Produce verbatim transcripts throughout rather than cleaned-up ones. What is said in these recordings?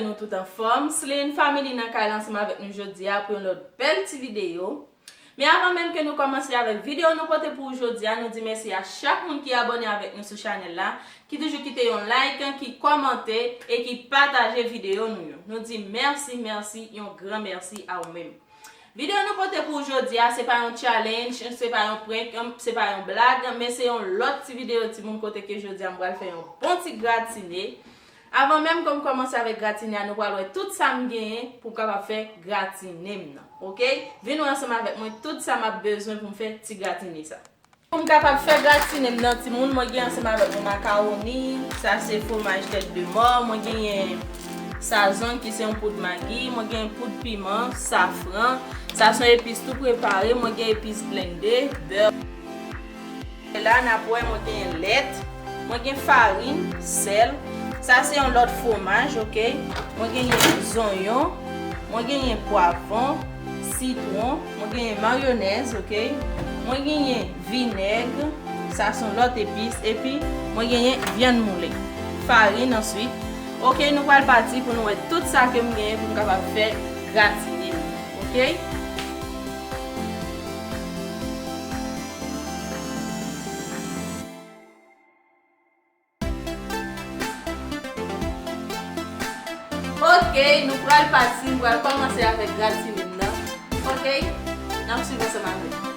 Nou tout anfòm. Slim Family nan kay la ansanm avèk nou jodi a pou yon lòt bèl ti videyo. Men avan menm ke nou kòmanse avèk videyo nou pote pou ou jodi a, nou di mèsi a chak moun ki abòne avèk nou sou chanèl la, ki toujou kite yon like, ki kòmante e ki pataje videyo nou yo. Nou di mèsi, mèsi, yon gran mèsi a ou menm. Videyo nou pote pou ou jodi a, se pa yon challenge, se pa yon prank, se pa yon blag, men se yon lòt ti videyo timoun kote ke jodi a m pral fè yon bon ti gratine. Avan menm ke m kòmanse avèk gratine a, nou pral wè tout sa m genyen pou m kapab fè gratine m nan. Oke? Vin wè ansanm avèk mwen tout sa m ap bezwen pou m fè ti gratine sa. Pou m kapab fè gratine m nan timoun, mwen gen ansanm avèk mwen makawoni, sa se fwomaj tèt de mò, mwen genyen sazon ki se yon poud magi, mwen genyen poud piman, safran, sa se yon epis tou prepare, mwen gen epis blende, bè. La n ap wè mwen gen lèt, mwen gen farin, sèl. Sa se yon lòt fwomaj, oke? Mwen genyen zonyon, mwen genyen pwavwon, sitwon, mwen genyen mayonèz, oke? Mwen genyen vinèg, sa se yon lòt epis, epi mwen genyen vyann moulen, farin answit. Oke, nou pral pati pou nou wè tout sa ke m genyen pou m kapab fè gratine m, oke? Oke, nou pral pati, nou pral kòmanse avèk gratine m nan. Oke, n ap swiv ansanm avèk mwen.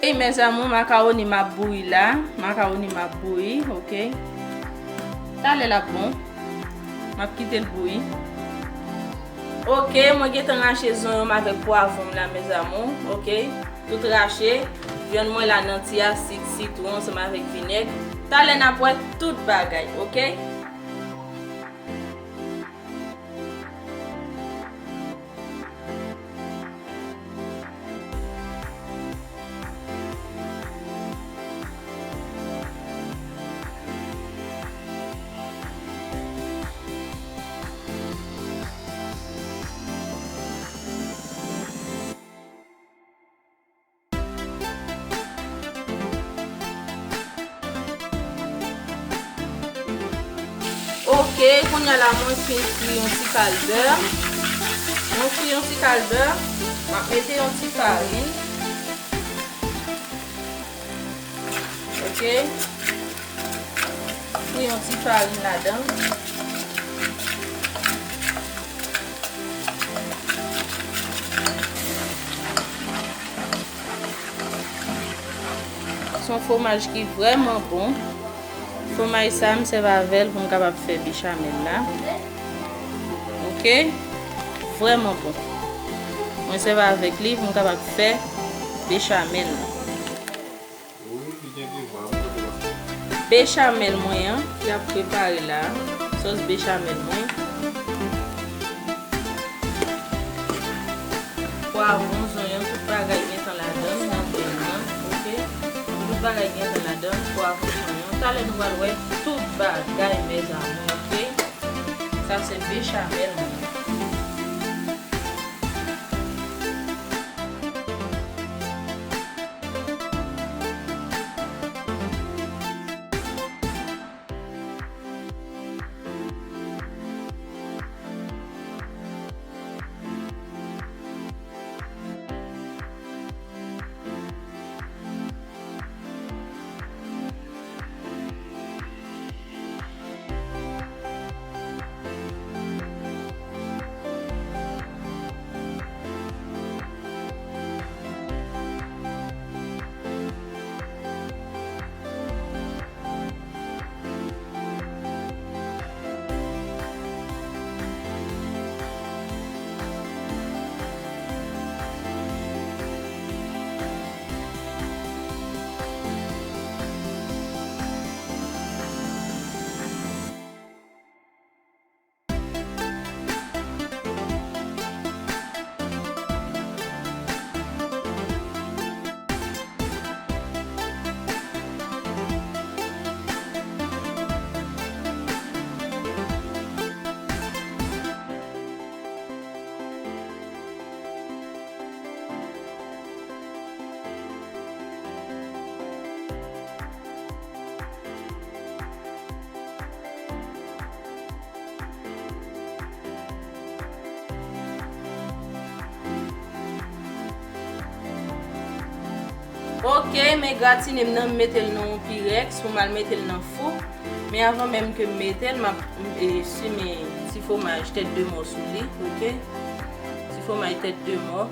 Ey, mes amours, makawoni m ap bouyi la. Makawoni m ap bouyi, oke. Talè l ap bon. M ap kite l bouyi. Oke, mwen gentan rache zonyon m avèk pwavwon m la, mes amours, oke. Tout rache. Vyann mwen la nan ti asik, sitwon, ansanm avèk vinèg. Talè n ap wè tout bagay, oke. Oke, kounye a la, mwen fin fri yon ti kal bè. Mwen fri yon ti kal bè. M ap mete yon ti farin. Oke. Fri yon ti farin ladan. Se yon fwomaj ki vrèman bon. Fwomaj sa, m sèvi avè l pou m kapab fè bechamel la. Oke? Vrèman bon. Mwen sèvi avèk li pou m kapab fè bechamel la. Bechamel mwen an, ki ap prepare la, sòs bechamel mwen. Pwavwon, zonyon, tout bagay gentan ladan l, nan fè l nan, oke? Tout bagay gentan ladan l, pwavwon, zonyon. Talè nou pral wè tout bagay, mes amours, oke? Sa se bechamel mwen. Ok, men gratine m nan, m mete l nan yon pirèks pou m al mete l nan fou. Men avan menm ke m mete l, m ap, e, simen ti fwomaj tèt de mò sou li, ok? Ti fwomaj tèt de mò.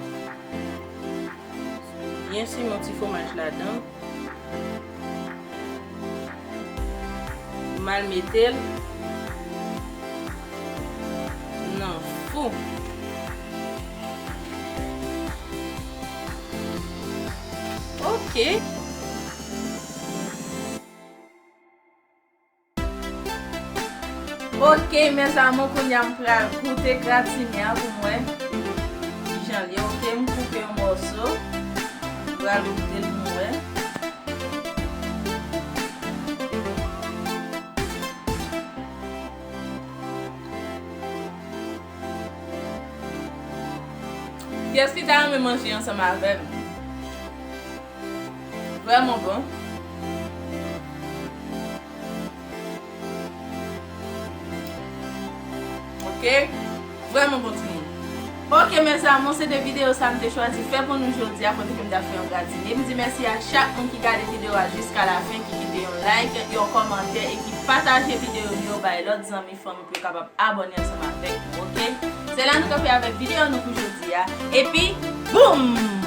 Byen simen yon ti fwomaj ladan. M al mete l nan fou. Ok. Ok, mes amours, kounye a m pral goute gratine a pou m wè kijan l ye. Ok, m koupe yon mòso. M pral goute l pou m wè. Kiyès ki ta renmen manje ansanm avè m? Vrèman bon. Ok? Vrèman bon, timoun. Ok, mes amours, se te videyo sa m te chwazi fè pou nou jodi a, kote ke m t ap fè yon gratine. M di mèsi a chak moun ki gade videyo a jiska la fen, ki kite yon like, yon kòmantè e ki pataje videyo yo bay lòt zanmi, fanmi pou yo kapab abòne ansanm avèk nou, ok? Se la nou kanpe avèk videyo nou pou jodi a. Epi, boum!